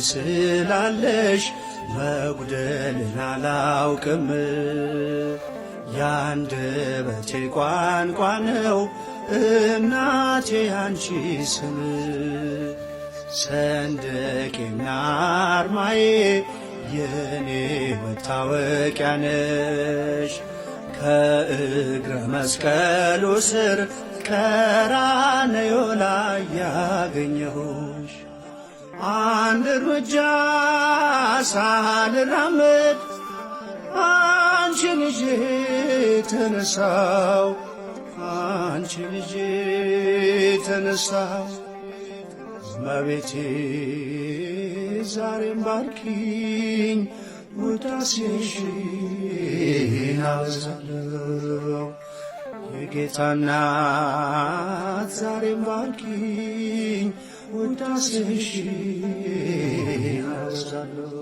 ስላለሽ መጉደልን አላውቅም። ያንደበቴ ቋንቋ ነው እናቴ ያንቺ ስም፣ ሰንደቄና አርማዬ የኔ መታወቂያ ነሽ። ከእግረ መስቀሉ ስር ቀራንዮ ላይ ያገኘሁሽ፣ አንድ እርምጃ ሳልራመድ አንቺን ይዤ ተነሳው፣ አንቺን ይዤ ተነሳው። እመቤቴ ዛሬም ባርኪኝ፣ ውዳሴሽን አበዛለሁ። የጌታ እናት ዛሬም ባርኪኝ፣ ውዳሴሽን አበዛለሁ።